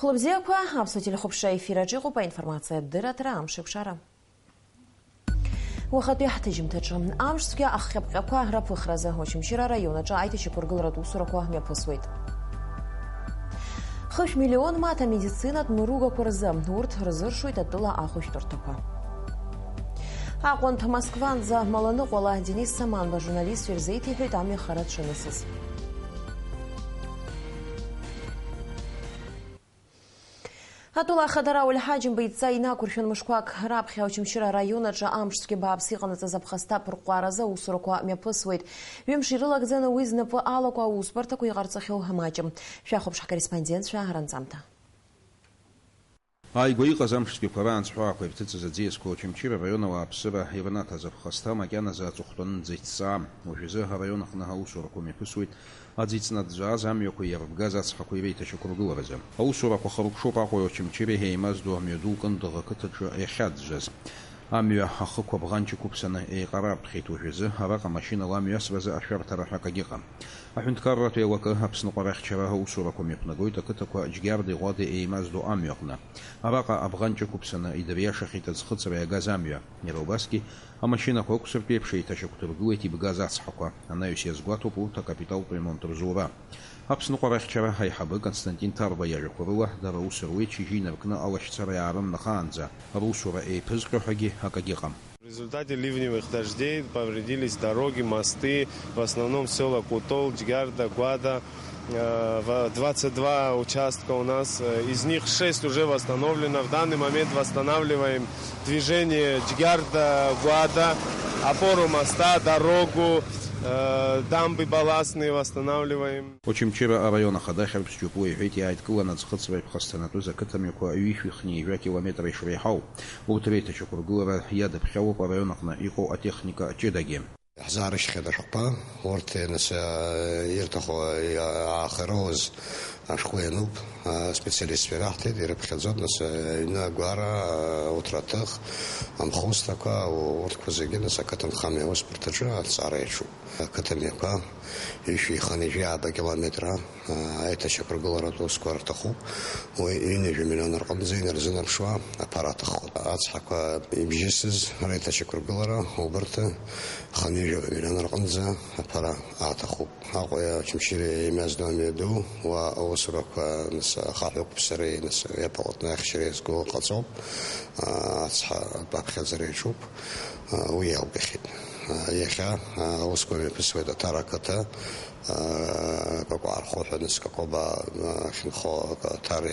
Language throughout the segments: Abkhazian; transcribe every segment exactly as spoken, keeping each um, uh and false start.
Хәлыбзиақәа, аԥсуа телехәаԥшра ефир аҿы иҟоуп аинформациатә дырраҭара Амшеикәшара. Уахатәи ҳҭыжьымҭаҿы. Амшцәгьа ахҟьаԥҟьақәа раԥыхразы Очамчыра араион аҿы аиҭашьақәыргыларатә усурақәа мҩаԥысуеит. Хышә миллион мааҭ амедицинатә мыругақәа рзы, урҭ рзыршоит атәыла ахәышәтәырҭақәа. Аҟәантә Москванӡа Маланыҟәала Денис Саманба ажурналистцәа ирзеиҭеиҳәеит амҩа хара дшанысыз. Атәыла ахада Рауль Ҳаџьымба идҵа инақәыршәан мышқәак раԥхьа Очамчыра араион аҿы амшцәгьа бааԥс иҟанаҵаз аԥхасҭа аԥырҟәҟәааразы аусурақәа мҩаԥысуеит. Ҩымш ирылагӡаны уи знапы алаку аусбарҭақәа иҟарҵахьоу маҷым. Шәахәаԥш ҳкорреспондентцәа ранҵамҭа. Ааигәа иҟаз амшцәгьақәа раан ҵәҳәаақәа ирҭыҵыз аӡиасқәа Очамчыра араион ауааԥсыра ирынаҭаз аԥхасҭа макьаназы аҵыхәтәанынӡа иҭҵаа. Уажәазы араион аҟны аусурақәа мҩаԥысуеит. Аӡы иҵнаҵәааз амҩақәа иарбгаз ацҳақәа иреиҭашьақәыргыларазы. Аусурақәа хыркәшоуп Аҟәеи Очамчыреи еимаздо амҩаду Кындыӷ ақыҭаҿы иахьаӡәӡәаз. Амҩа ахықә абӷанҷ ықәыԥсаны еиҟараартәхьеит уажәазы, араҟа машьынала амҩасразы ашәарҭара ҳәа акагьы ыҟам. Аҳәынҭқарратә еилакы Аԥсныҟәара ахьчара аусурақәа мҩаԥнагоит ақыҭақәа Џьгьарди Ӷәадеи еимаздо амҩа аҟны. Араҟа абӷанҷ ықәыԥсаны идыриашахьеит аӡхыҵра иагаз амҩа. Иара убасгьы амашьынақәа ықәсыртә еиԥш еиҭашьақәдыргылеит ибгаз ацҳақәа. Анаҩс иазгәаҭоуп урҭ акапиталтә ремонт рзура. Аԥсныҟәара ахьчара аиҳабы Константин Ҭарба иажәақәа рыла, дара аус руеит шьыжьы инаркны алашьцара иаарымнахаанӡа, русура еиԥызҟьо ҳәагьы акагьы ыҟам. В результате ливневых дождей повредились дороги, мосты, в основном села Кутол, Джгарда, Гвада. Э, в-, двадцать два участка у нас, э, из них шесть уже восстановлено. В данный момент восстанавливаем движение Джгарда, Гвада, опору моста, дорогу, э, дамбы балластные восстанавливаем. Очамчыра араион ахада Хьырԥс Џьопуа иҳәеит, иааидкыланы аӡхыҵра иԥхасҭанатәыз ақыҭамҩақәа ҩышәи хынҩажәа километр ишреиҳау. Урҭ реиҭашьақәыргылара иадыԥхьалоуп араион аҟны иҟоу атехника ҷыдагьы. Иаҳзаарышьҭхьеит ашәҟәқәа, урҭ нас, э, ирҭаху, э, аахырауаз ашәҟәы иануп, э, специалистцәа ираҳҭеит, ирыԥхьаӡоит, нас, э, аҩны агәара, э, ауҭраҭых, амхусҭақәа, у-, урҭқәа зегьы, нас, ақыҭанхамҩа аусбарҭаҿы аҭҵаара иаҿуп. Ақыҭамҩақәа ҩышәи хынҩажәи ааба километра, аа, аиҭашьақәыргыларатә усқәа рҭахуп. Уи ҩынҩажәа миллион рҟынӡа инарзынарԥшуа аԥара аҭаххоит. Ацҳақәа ибжьысыз реиҭашьақәыргылара убарҭ хынҩажәа миллион рҟынӡа аԥара аҭахуп. Аҟәеи Очамчыреи еимаздо амҩаду, уа аусурақәа, нас, ахаҳә ықәԥсареи, нас, иаполотно ахьчареи зго ҟаҵоуп. Аа, ацҳа аԥхьаӡара иаҿуп. Уи иалгахьеит. Иахьа аусқәа мҩаԥысуеит Аҭара ақыҭа, Кәакәаа рхы ҳәа, нас Кәакәабаа ахьынхо Аҭара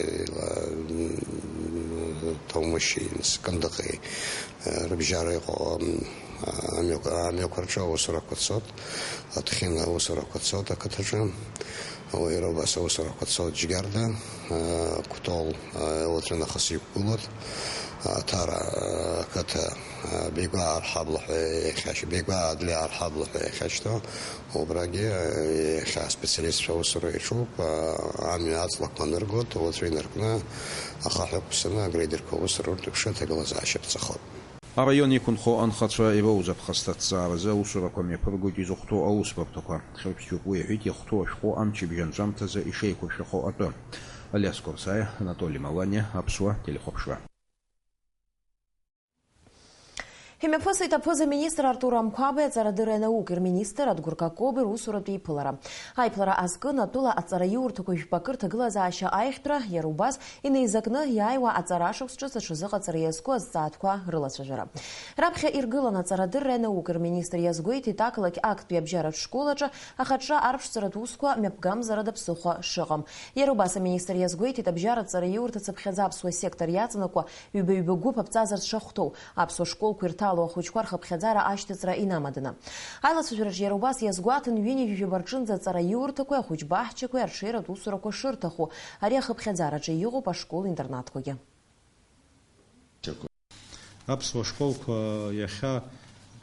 Ҭаумышьи, нас Кындыӷи рыбжьара иҟоу амҩақәа, амҩақәа рҿы аусурақәа цоит, Аҭхьына аусурақәа цоит ақыҭаҿы. Уи иара убас аусурақәа цоит Џьгьарда, Кәтол, уаҵәынахыс иқәгылоит, Аҭара ақыҭа, Беигәаа арҳабла ҳәа иахьашь-, Беигәаа Адлеиаа арҳабла ҳәа иахьашьҭоу, убрагьы иахьа аспециалистцәа аусура иаҿуп, амҩа аҵлақәа аныргоит, уаҵәы инаркны ахаҳә ықәԥсаны агрейдерқәа аус руртә аԥшра аҭагылазаашьа ԥҵахоит. Араион иқәынхо анхацәа ироуз аԥхасҭа аҭҵааразы аусурақәа мҩаԥыргоит изыхәҭоу аусбарҭақәа. Хьырԥс Џьопуа иҳәеит, иахәҭоу ашәҟәы амчыбжь анҵәамҭазы ишеиқәыршәахо атәы. Алиас Қәарсаиа, Анатоли Маланиа, Аԥсуа телехәаԥшра. Имҩаԥысит аԥыза-министр Артур Амқәабеи аҵарадырреи анаукеи рминистр Адгәыр Какоби русуратә еиԥылара. Аиԥылара азкын атәыла аҵараиурҭақәа жәпакы рҭагылазаашьа аиӷьтәра, иара убас инеизакны иааиуа аҵара ашықәс ҿыц аҽазыҟаҵара иазку азҵаатәқәа рылацәажәара. Раԥхьа иргылан аҵарадырреи анаукеи рминистр иазгәеиҭеит ақалақь актәи абжьаратә школ аҿы ахаҿра арԥшӡаратә усқәа мҩаԥгамзарада ԥсыхәа шыҟам. Иара убас аминистр иазгәеиҭеит абжьаратә ҵараиурҭа цыԥхьаӡа аԥсуа сектор иаҵанакуа ҩба-ҩба гәыԥ аԥҵазар шахәҭоу, аԥсуа школқәа ирҭало ахәыҷқәа рхыԥхьаӡара ашьҭыҵра инамаданы. Аилацәажәараҿы иара убас иазгәаҭан ҩынҩажәижәаба рҿынӡа аҵараиурҭақәеи ахәыҷбаҳчақәеи арҽеиратә усурақәа шырҭаху, ари ахыԥхьаӡараҿы иҟоуп ашкол-интернатқәагьы. Аԥсуа школқәа иахьа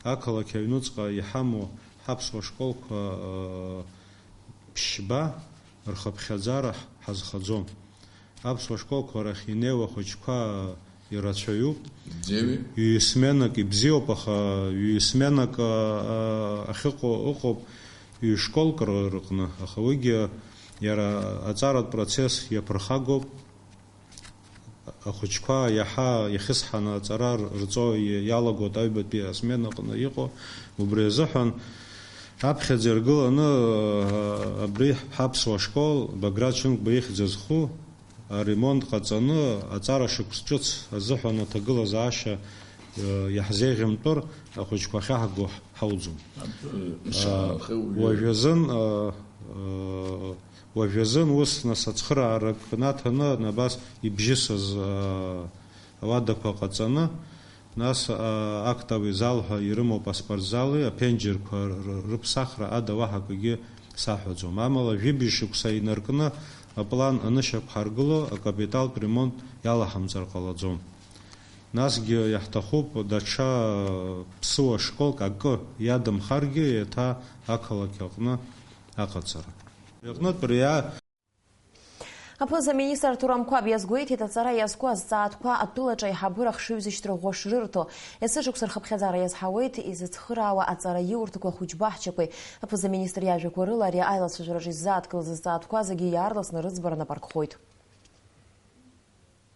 ақалақь аҩнуҵҟа иҳамоу ҳаԥсуа школқәа, ыы, ԥшьба рхыԥхьаӡара ҳазхаӡом. Аԥсуа школқәа рахь инеиуа ахәыҷқәа ирацәаҩуп. Ибзиами. Ҩ-сменак ибзиоуп, аха ҩ-сменак, ыы, ахьыҟоу ыҟоуп ҩ-школк ры-, рыҟны, аха уигьы иара аҵаратә процесс иаԥырхагоуп. Ахәыҷқәа иаҳа ихьысҳаны аҵара рҵо иалагоит аҩбатәи асмена аҟны иҟоу. Убри азыҳәан аԥхьаӡа иргыланы, абри ҳаԥсуа школ Баграт Шьынқәба ихьӡ зху аремонт ҟаҵаны, аҵара шықәс ҿыц азыҳәан аҭагылазаашьа иаҳзеиӷьымтәыр, ахәыҷқәа ахьаҳго ҳауӡом. Уажәазын, уажәазын ус, нас, ацхыраарак наҭаны, абас ибжьысыз ауадақәа ҟаҵаны, нас, актовый зал ҳәа ирымоуп аспортзали, аԥенџьырқәа рыԥсахра ада уаҳа акгьы саҳәаӡом. Амала, жәибжь шықәса инаркны аплан анышьақәҳаргыло, акапиталтә ремонт иалаҳамҵар ҟалаӡом. Насгьы иаҳҭахуп даҽа ԥсыуа школк акы иадамхаргьы еиҭа ақалақь аҟны аҟаҵара. Иҟнытә риа- Аԥыза-министр Турам Қәаб иазгәеиҭеит, аҵара иазку азҵаатәқәа атәылаҿы аиҳабыра хшыҩзышьҭра ӷәӷәа шрырҭо. Есышықәса рхыԥхьаӡара иазҳауеит изыцхыраауа аҵараиурҭақәа ахәыҷбаҳчақәеи. Аԥыза-министр иажәақәа рыла, ари аилацәажәараҿы иззааҭгылаз азҵаатәқәа зегьы иаарласны рыӡбара нап аркхоит.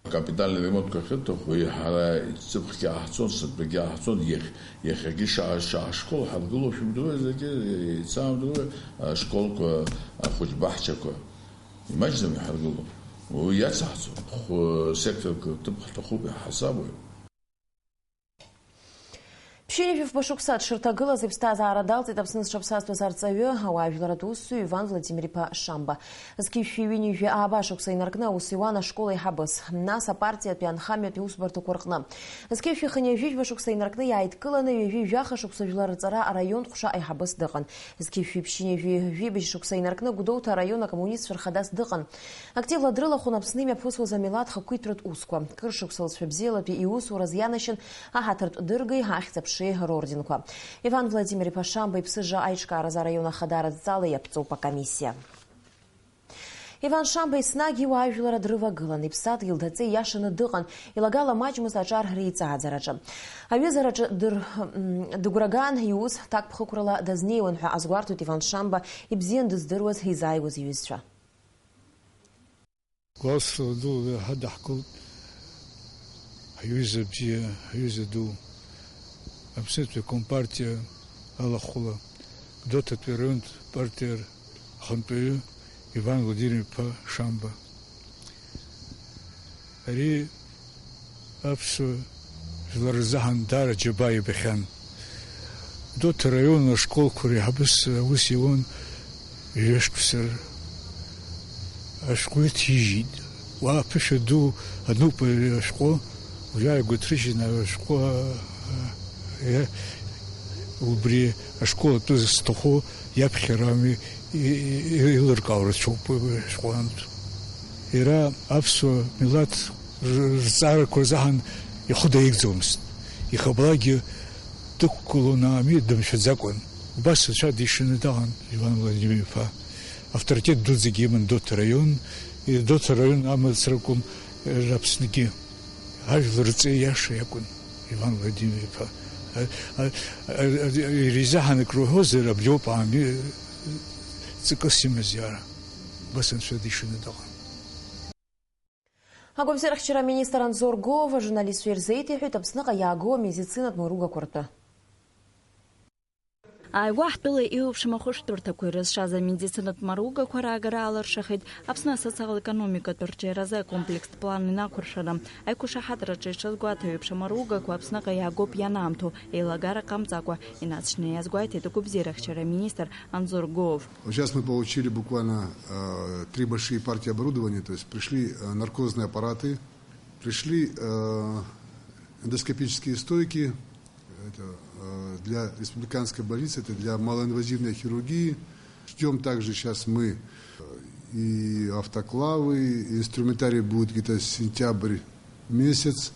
Акапитальный ремонтқәа ахьырҭаху, ҳара ҵыԥхгьы ааҳцон, сынтәагьы ааҳцон, иахь-, иахьагьы шаа-, шаашкол ҳаргылоушәа, умдыруеи, зегьы еицаамдыруеи, ашколқәа, ахәыҷбаҳчақәа. Имаҷӡам иҳаргыло. Уи иацаҳҵо, хә-, секторк ҭыԥ ҳҭахуп, иаҳасабуеит. Ԥшьынҩажәи фба шықәса дшырҭагылаз иԥсҭазаара далҵит Аԥсны зҽаԥсазтәыз арҵаҩы, ауаажәларратә усзуҩ Иван Владимир-иԥа Шамба. Зқьи жәшәи ҩынҩажәи ааба шықәса инаркны аус иуан ашкол аиҳабыс, нас апартиатәи анхамҩатәи усбарҭақәа рҟны. Зқьи жәшәи хынҩажәи жәба шықәса инаркны иааидкыланы ҩажәи жәаха шықәса жәлар рҵара араион ҟәша аиҳабыс дыҟан. Зқьи жәшәи ԥшьынҩажәи жәибжь шықәса инаркны Гәдоуҭа араион акоммунистцәа рхадас дыҟан. Активла дрылахәын Аԥсны имҩаԥысуаз амилаҭ хақәиҭтәратә усқәа. Кыр шықәса лҵшәа бзиалатәи иусураз ианашьан аҳаҭыртә дыргеи ахьӡ-аԥшеи рорденқәа. Иван Владимир-иԥа Шамба иԥсыжра аиҿкааразы араион ахадара адҵала иаԥҵоуп акомиссиа. Иван Шамба еснагь иуаажәлар дрывагылан, иԥсадгьыл даҵеи иашаны дыҟан, илагала маҷмызт аҿар реиҵааӡараҿы. Аҩызараҿы дыр-, м, дыгәраган, иус ҭакԥхықәрала дазнеиуан ҳәа азгәарҭоит Иван Шамба ибзиан дыздыруаз изааигәаз иҩызцәа. Гәалсрала ду ҳа даҳкылт, ҳҩыза бзиа, ҳҩыза ду, Аԥснытәи Компартиа алахәыла, Гәдоуҭатәи араионтә партиа ахантәаҩы Иван Владимир-иԥа Шамба. Ари аԥсуа жәлар рзаҳан даара џьабаа ибахьан. Гәдоуҭа раион ашколқәа реиҳабыс аус иуан ҩажәа шықәса ашәҟәы иҭижьит. Уа аԥышәа ду ануп ари ашәҟәы, уажәааигәа ҭрыжьын ари ашәҟәы, а, а, е, убри ашкол атәы зҭаху иаԥхьарами, и-, и-, еилыркаауа рацәоуп уи ашәҟәы антә. Иара аԥсуа милаҭ р-, рҵаарақәа рзаҳан ихы даигӡомызт. Ихаблакгьы дықәгылон ами, дымшәаӡакәан. Убас анцәа дишаны дыҟан Иван Владимир-иԥа. Авторитет дуӡӡагьы иман Гәдоуҭа раион, и-, Гәдоуҭа раион амацара акәым, Аԥсныгьы. Ажәлар рҵеи иаша иакәын Иван Владимир-иԥа. А, а, а, а, иара изаҳан акры уҳәозар, абриоуп аами ҵакыс имаз иара. Убас анцәа дишаны дыҟан. Агәабзиарахьчара аминистр Анзор Гоов ажурналистцәа ирзеиҭеиҳәеит Аԥсныҟа иаагоу амедицинатә маругақәа ртәы. Ааигәа ҳтәыла еиуеиԥшым ахәышәтәырҭақәа ирызшаз амедицинатә маругақәа раагара алыршахеит Аԥсны асоциал-економикатә рҿиаразы акомплекстә план инақәыршәара. Аиқәшаҳаҭраҿы ишазгәаҭоу еиԥш, амаругақәа Аԥсныҟа иаагоуп ианаамҭоу, еилагара ҟамҵакәа, инаҵшьны иазгәеиҭеит агәабзиарахьчара аминистр Анзор Гоов. Вот сейчас мы получили буквально, э, три большие партии оборудования, то есть пришли, э, наркозные аппараты, пришли, э, эндоскопические стойки, это, э, для республиканской больницы, это для малоинвазивной хирургии. Ждём также сейчас мы, э, и автоклавы, и инструментарий будет где-то сентябрь месяц.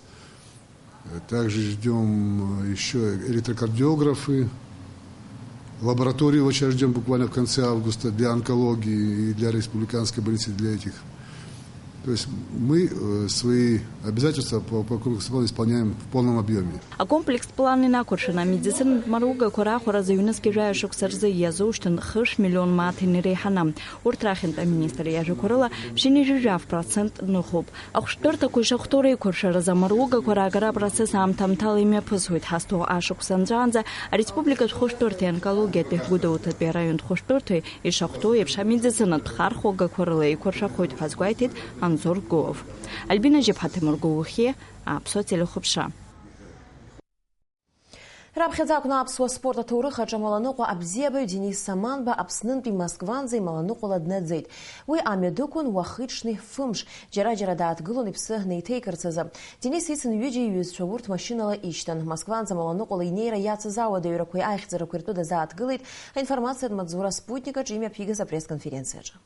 Э, также ждём, э, ещё электрокардиографы. Лабораторию вот сейчас ждём буквально в конце августа для онкологии и для республиканской больницы, для этих. То есть мы э, свои обязательства по, по кругу исполняем в полном объеме. Акомплекстә план инақәыршәаны амедицинатә маругақәа раахәара зыҩнызқьи жәаҩа шықәса рзы иазушьҭын хышә миллион мааҭ инареиҳаны. Урҭ рахьынтә аминистр иажәақәа рыла ԥшьынҩажәи жәаф процент ныхоуп. Ахәшәтәырҭақәа ишахәҭоу реиқәыршәаразы амаругақәа раагара апроцесс аамҭа-аамҭала имҩаԥысуеит. Ҳазҭоу ашықәс анҵәаанӡа ареспубликатә хәышәтәырҭеи онкологиатәи Гәдоуҭатәи араионтә хәышәтәырҭеи ишахәҭоу еиԥш, амедицинатә хархәагақәа рыла еиқәыршәахоит ҳәа азгәеиҭеит Анзор Гәыуав. Альбина Жьыԥҳа, Ҭемыр Гәыухьиа, Аԥсуа телехәаԥшра. Раԥхьаӡа акәны аԥсуа спорт аҭоурых аҿы амаланыҟәа абзиабаҩ Денис Саманба Аԥснынтәи Москванӡа ималаныҟәала днаӡеит. Уи амҩа дықәын уахи-ҽни фымш, џьара-џьара дааҭгылон иԥсы неиҭеикырц азы. Денис ицын ҩыџьа иҩызцәа урҭ машьынала ишьҭан. Москванӡа амаланыҟәала инеира иацыз ауадаҩрақәеи аихьӡарақәеи ртәы дазааҭгылеит аинформациатә маҵзура Спутник аҿы имҩаԥигаз апресс-конференциаҿы.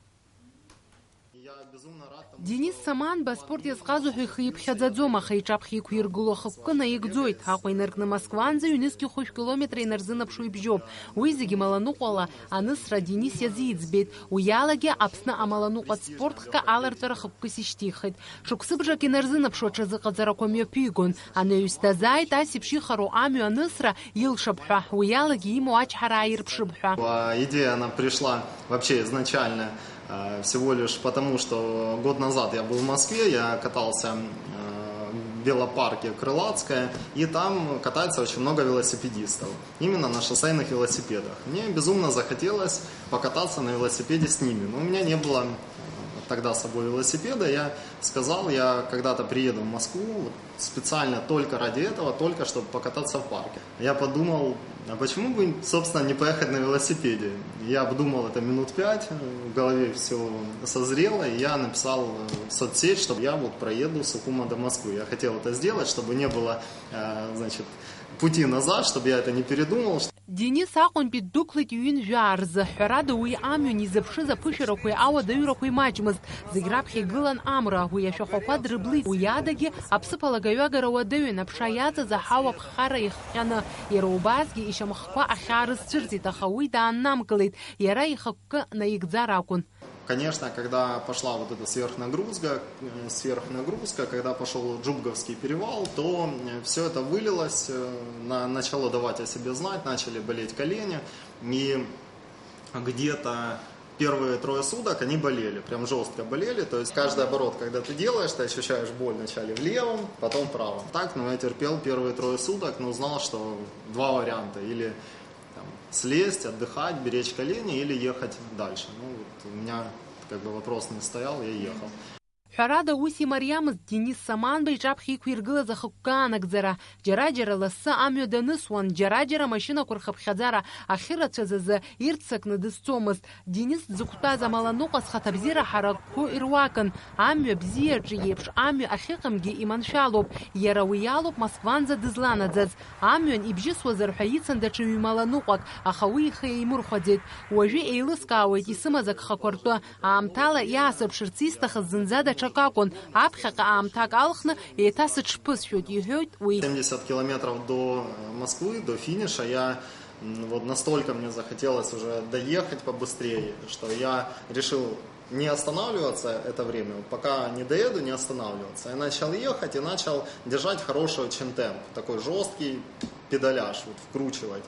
Денис Саманба аспорт иазҟазоуп ҳәа ихы иԥхьаӡаӡом, аха иҿаԥхьа иқәиргыло ахықәкы наигӡоит. Аҟәа инаркны Москванӡа ҩнызқьи хәышә километр инарзынаԥшуа ибжьоуп. Уи зегьы маланыҟәала анысра Денис иазиӡбеит. Уи алагьы Аԥсны амаланыҟәа спорт хкы аларҵәара ахықәкы сышьҭихит. Шықәсыбжак инарзынаԥшуа аҽазыҟаҵарақәа мҩаԥигон. Анаҩс дазааит, ас еиԥш ихароу амҩа анысра илшап ҳәа, уи алагьы имоу ачҳара ааирԥшып ҳәа. А, идея, она пришла вообще изначально, а, всего лишь потому, что год назад я был в Москве, я катался, а, в велопарке Крылатская, и там катается очень много велосипедистов, именно на шоссейных велосипедах. Мне безумно захотелось покататься на велосипеде с ними, но у меня не было, а, тогда с собой велосипеда. Я сказал, я когда-то приеду в Москву, вот, специально только ради этого, только чтобы покататься в парке. Я подумал, а почему бы, собственно, не поехать на велосипеде? Я обдумал это минут пять, э, в голове всё созрело, и я написал, э, в соцсеть, что я вот проеду с Сухума до Москвы. Я хотел это сделать, чтобы не было, э, значит, пути назад, чтобы я это не передумал. Денис Аҟәантәи ддәықәлеит ҩынҩажәа рзы. Ҳәарада, уи амҩан изыԥшыз аԥышәарақәеи ауадаҩрақәеи маҷмызт. Зегь раԥхьа игылан амра, уи ашәахәақәа дрыблит. Уи адагьы аԥсыԥ алагаҩагара уадаҩын, аԥша иаҵаз аҳауа ԥхара ихҟьаны. Иара убасгьы ишьамхқәа ахьаа рызцәырҵит, аха уи дааннамкылеит, иара ихықәкы наигӡар акәын. Конечно, когда пошла вот эта сверхнагрузка, э, сверхнагрузка, когда пошёл Джубговский перевал, то, э, всё это вылилось, э, на-, начало давать о себе знать, начали болеть колени, и где-то первые трое суток они болели, прям жёстко болели, то есть каждый оборот, когда ты делаешь, ты ощущаешь боль вначале в левом, потом в правом. Так, ну, я терпел первые трое суток, но знал, что два варианта: или там, слезть, отдыхать, беречь колени или ехать дальше. Ну, вот у меня как бы вопрос не стоял, я ехал. Ҳәарада, ус имариамызт Денис Саманба иҿаԥхьа иқәиргылаз ахықәкы аанагӡара. Џьара-џьара лассы амҩа данысуан, џьара-џьара амашьынақәа рхыԥхьаӡара ахьырацәаз азы ирццакны дызцомызт. Денис дзықәтәаз амаланыҟәа зхаҭабзиара ҳаракқәоу ируакын. Амҩа бзиаҿы иеиԥш амҩа ахьыҟамгьы иманшәалоуп. Иара уи алоуп Москванӡа дызланаӡаз. Амҩан ибжьысуазар ҳәа ицын даҽа ҩ-маланыҟәак, аха уи ихы еимырхәаӡеит. Уажәы еилыскаауеит исымаз агхақәа ртәы. Аамҭала иаасырԥшырц исҭахыз зынӡа даҽак акәын. Аԥхьаҟа аамҭак алхны еиҭа сыҽԥысшәоит, иҳәоит уи. Семьдесят километров до, э, Москвы, до финиша я, м, вот настолько мне захотелось уже доехать побыстрее, что я решил не останавливаться это время, вот пока не доеду, не останавливаться. Я начал ехать и начал держать хороший очень темп, такой жёсткий педаляж, вот вкручивать.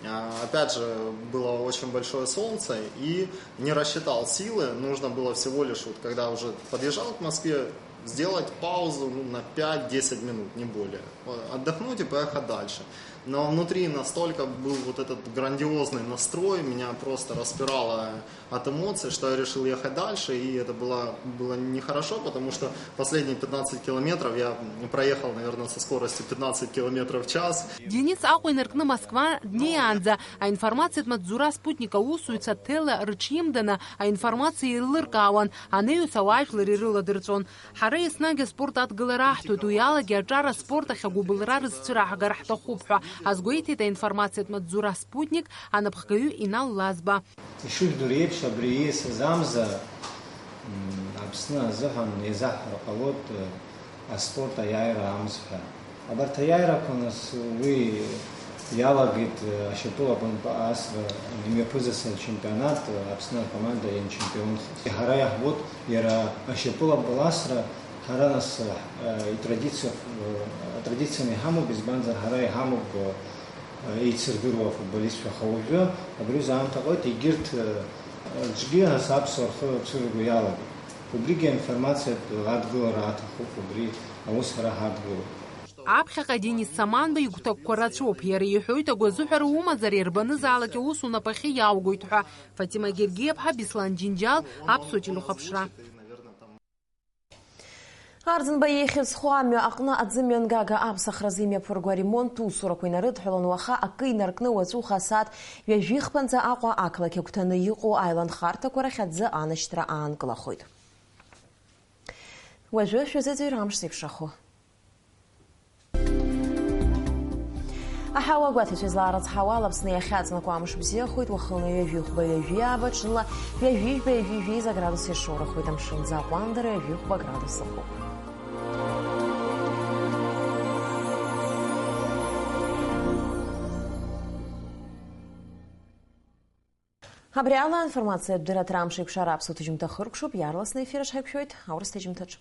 А, опять же, было очень большое солнце и не рассчитал силы, нужно было всего лишь, вот когда уже подъезжал к Москве, сделать паузу, ну, на пять-десять минут, не более. Отдохнуть и поехать дальше. Но внутри настолько был вот этот грандиозный настрой, меня просто распирало от эмоций, что я решил ехать дальше, и это было, было нехорошо, потому что последние пятнадцать километров я проехал, наверное, со скоростью пятнадцать километров в час. Денис Аҟәа инаркны Москва днеиаанӡа аинформациатә маҵзура Спутник аусзуҩцәа ҭелла рыҽимданы аинформациа еилыркаауан, анеҩс ауаажәлар ирыладырҵәон. Ҳара еснагь аспорт адгылара аҳҭоит, уи алагьы аҿар аспорт ахь агәыбылра рызцәыраҳгар ҳҭахуп ҳәа азгәеиҭеит аинформациатә маҵзура Спутник анапхгаҩы Инал Лазба. Ишыжәдыруа еиԥш, абри ииасыз амза, м, Аԥсны азыҳәан еизаҳҳәар ҟалоит, э, аспорт аиааира амза ҳәа. Абарҭ аиааирақәа нас уи Иалагеит, э, ашьапылампыл асра имҩаԥызас ачемпионат, э, Аԥсны акоманда ианчемпионхаз. Ҳара иаҳбоит, иара ашьапылампыл асра, ҳара нас, э, итрадициа, э, атрадицианы иҳамоуп, избанзар, ҳара иҳамоуп, э, еицырдыруа афутболистцәа. Аха уажәы абри аамҭа аҟынтә егьырҭ, э, аӡәгьы ас аԥсуа рхы цәырго иалагеит. Убригьы аинформациатә адгылара аҭахуп, убри аус ҳара ҳадгылоуп. Аԥхьаҟа Денис Саманба игәҭакқәа рацәоуп. Иара иҳәоит, агәазыҳәара умазар, иарбанызаалак иус унапахьы иааугоит ҳәа. Фатима Гергиаԥҳа, Беслан Џьынџьал, Аԥсуа телехәаԥшра. Арӡынба ихьӡ зху амҩа аҟны аӡымҩангага аԥсахразы имҩаԥырго аремонт усурақәа инарыдҳәалан, уаха акы инаркны уаҵәуха асааҭ ҩажәихԥанӡа Аҟәа ақалақь агәҭаны иҟоу аиланхарҭақәа рахь аӡы анашьҭра аанкылахоит. Уажәы шәазыӡырҩыр амш зеиԥшрахо. Аҳауа агәаҭацәа излаарыцҳауа ала Аԥсны иахьаҵанакуа амш бзиахоит, уахынла ҩажәи хәба ҩажәи ааба, ҽынла ҩажәи жәба ҩажәи жәеиза градус иашоурахоит, амшын аӡы аҟәандара ҩажәи хәба градус ыҟоуп. Абри ала аинформациатә дырраҭара Амш еиқәшара аԥсуа ҭыжьымҭа хыркәшоуп, иаарласны аефир аҿ ҳаиқәшәоит аурыс ҭыжьымҭаҿ.